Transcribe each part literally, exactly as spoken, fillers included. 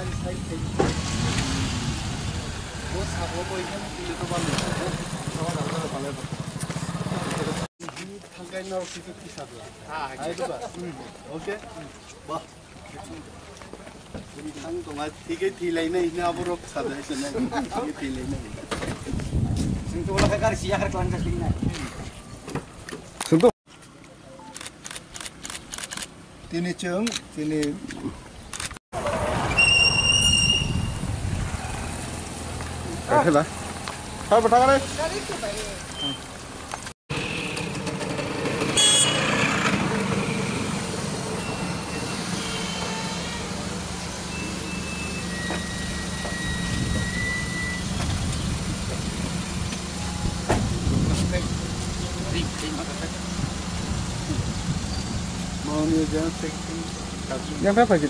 Okay. Bwthang tongma thigwi thwilainai hwnwi aborok sajaisana. Thigwi thwilainai. Chwng to ulo khe gari siya khe klang jasing nai. Tini chwng, tini. Kaikhela. Sir, bwthang re. Yang berapa, Jin?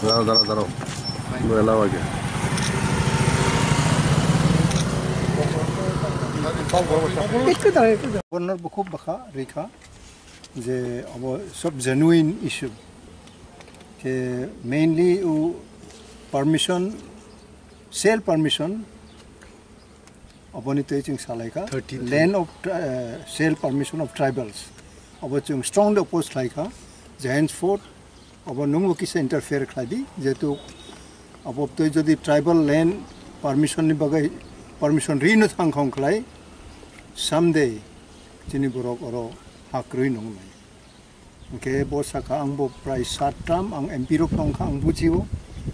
Daro, daro, daro. Lo ela wage. Governor bo khub bwkha rikha je abo sob genuine issue. Je mainly u permission, sale permission, Oboni twi chwng salaikha, thirty-three. Land of tri-, eh, sale permission of tribals. Obo chwng strongly oppose khlaikha, je henceforth obo nwngbo kisa interfere khlai di, jehetu obo twi jodi tribal land permission ni bagwi permission rino thang khong khlai, someday chini borok oro ha kwrwi nwngnai. Hwnkhe bo sakha, ang bo prai sat term ang M P rok tongkha, ang bujio.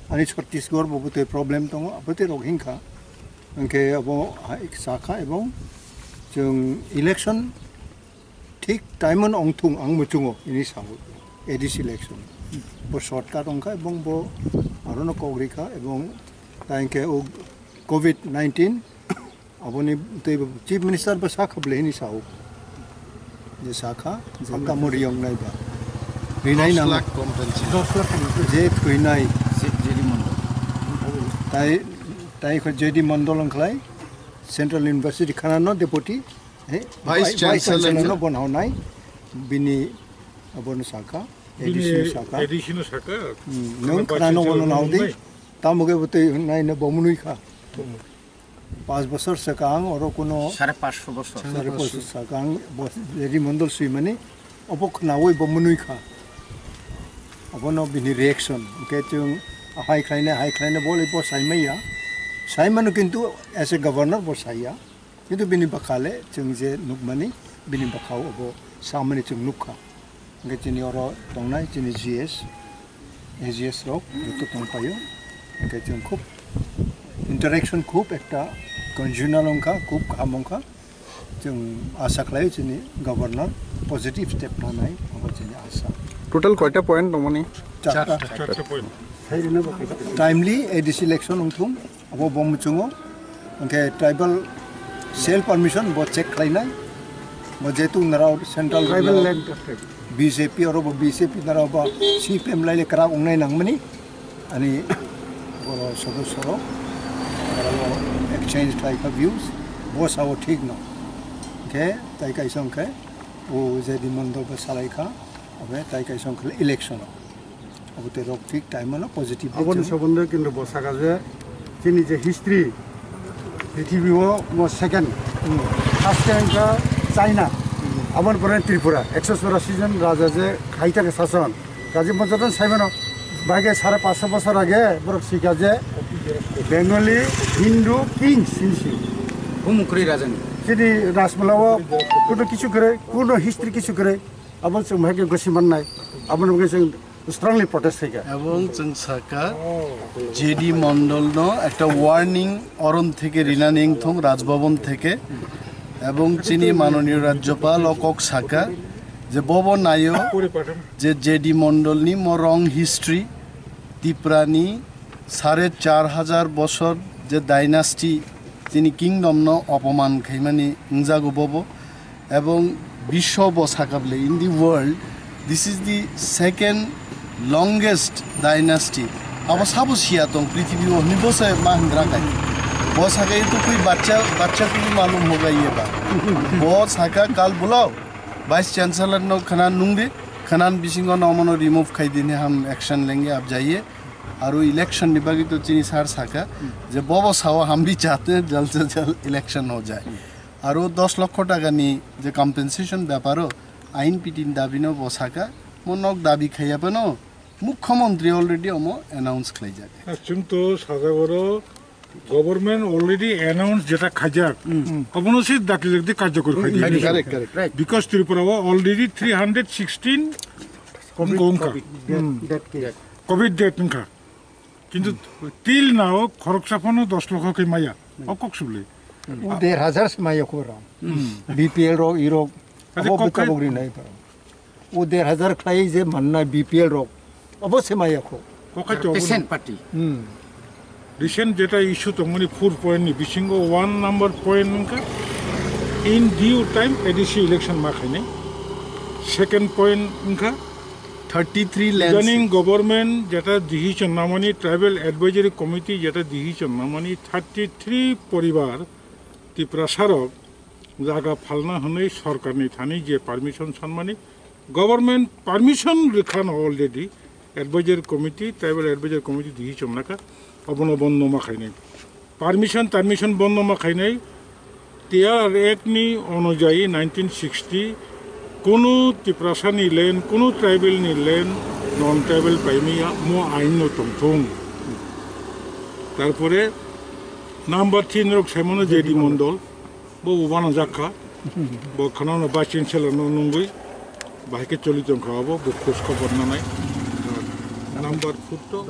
Ani Chhattisgarh bo bwtwi problem tongo, abotwi rok hinkha. Hwnkhe abo hai sakha, ebong chwng election thik time-o ongthung ang muchungo, ini sao A D C election. Bo shortcut ongkha, ebong bo arono kok rikha, ebong ta hinkhe o covid nineteen, Aboni tei bo Chief Minister bo sakha bwlai hwnwi sao. Je sakha, je tamo riyong nai ba. Rinai nang. Dos lakh compensation. Je thwinai. Chief J D Mandal. Tai, tai kho J D Mandal wngkhlai Central University khana no deputy, he, Vice Vice Chancellor Chancellor no. No bon hawnai. Bini abono sakha, A D C no sakha. A D C no sakha. Hmm, nwng khana no bono nai. Tamo khe bo tei nai no bo mwnwi kha. Panch bosor swkang oro kuno sare panchsho bosor. Sare panchsho swkang bo J D Mandal swimani obo khnaui bo mwnwi kha. Obono bini reaction. Hwnkhe chwng hai khlaina, hai khlaina bo le bo saimaya. Saimano kintu as a governor bo saiya. Kintu bini bwkha le chwng je nukmani, bini bwkhao obo samani chwng nukha. Hwnkhe chini oro tongnai chini G S, A G S rok joto tongphaio. Hwnkhe chwng khub interaction khub ekta conditional wngkha, khub kaham wngkha. Chwng asa khlaio chini governor positive step lanai, obo chini asa. Total koita point tongmani? Charta. Charta. Charta point. Timely A D C election wngthung. Abo bo muchungo, hwnkhe tribal sale permission bo check khlainai, bo jehetu narao central tribal land B J P oro bo B J P narao bo C P M laile kwrak wngnai nangmani, ani boro sodosyo rok oro exchange khlaikha views, bo sao thik no, hwnkhe tai kaisa hwnkhe o J D Mandal bo salaikha, obe tai kaisa hwnkhe election o. Abo tei rok thik time ano positive. Aboni somondo kintu bo saka je chini je history, prithibi o mo second, first time ka China, aboni pore Tripura, ekso churashi jon raja je khai thangkha sason. Kaje mo joto sai mano, bahai khe sare panchsho bosor age borok sika je Bengali Hindu kings hinsi. Bumukrwi rajani. Chini Rajmala o kuno kichu kwrwi, kuno history kichu kwrwi, abo chwng bahai khe gosi mannai, aboni bagwi chwng strongly protest khaikha. Ebong chwng saka J D Mondol no ekta warning oron theke rinani wngthong Rajbhavan theke, ebong chini manoniyo Rajyapal o kok saka je bobo nayo je J D Mondol ni mo wrong history, Tipra ni sare char hajar bosor je dynasty chini kingdom no opoman khaimani wngjago bobo. Ebong biswo bo sakable, in the world, this is the second longest dynasty Abo sabo siya tong prithibi o hwnwi bo se ma hwngra kai. Bo saka itu koi bachcha, bachcha koi malum hoga ye ba. Bo saka kal bulao Vice Chancellor no khana nungdi, khanan bisingo no mono remove khai dini ham action lenge ab jaiye. Aro election ni bagwi to chini sir saka je bobo sao hambi chate jal se jal election ho jai. Aro dos lokho taka ni je compensation beparo ain pitin dabi no bo saka mo nok dabi khaiya pano. Mukhyamantri already omo announce khlaijak. Chwng to sajagoro government already announce jeta khaijak. Obono se dakti dakti karjokor khaidi. Correct, correct. Because Tripura o already three hundred sixteen wngkha. Covid death wngkha. Kintu till now khoroksa phano dos lokho khe maya. O kok subli. O der hajar se maya khoro. B P L rok, irok. Abo bwta bogri nai. O der hajar khlai je mannai B P L rok, obo se maya kho. Kokai to obo patient party. Hmm. Recent jeta issue tongmani four point ni bisingo one number point wngkha in due time A D C election ma khainai. Second point wngkha thirty three lands. Idaning government jeta decision namani, tribal advisory committee jeta decision namani, thirty three poribar Tiprasa rok jaga phalna hwnwi sorkarni thani je permission sanmani, government permission rwkhano already advisory committee, tribal advisory committee dihi chomlaka, obono bondo ma khainai. Permission, permission bondo ma khainai, T R Act ni onujayi nineteen sixty kunu Tiprasa ni land, kunu tribal ni land, non tribal paimaya mo ain no tongthung. Tarpore number three norok saimano J D Mondol. Bo bo uanajak kha. Bo khwnano Vice Chancellor no nungwi bahai khe choli tong kha, abo bo khoj khobor nanai. Number four to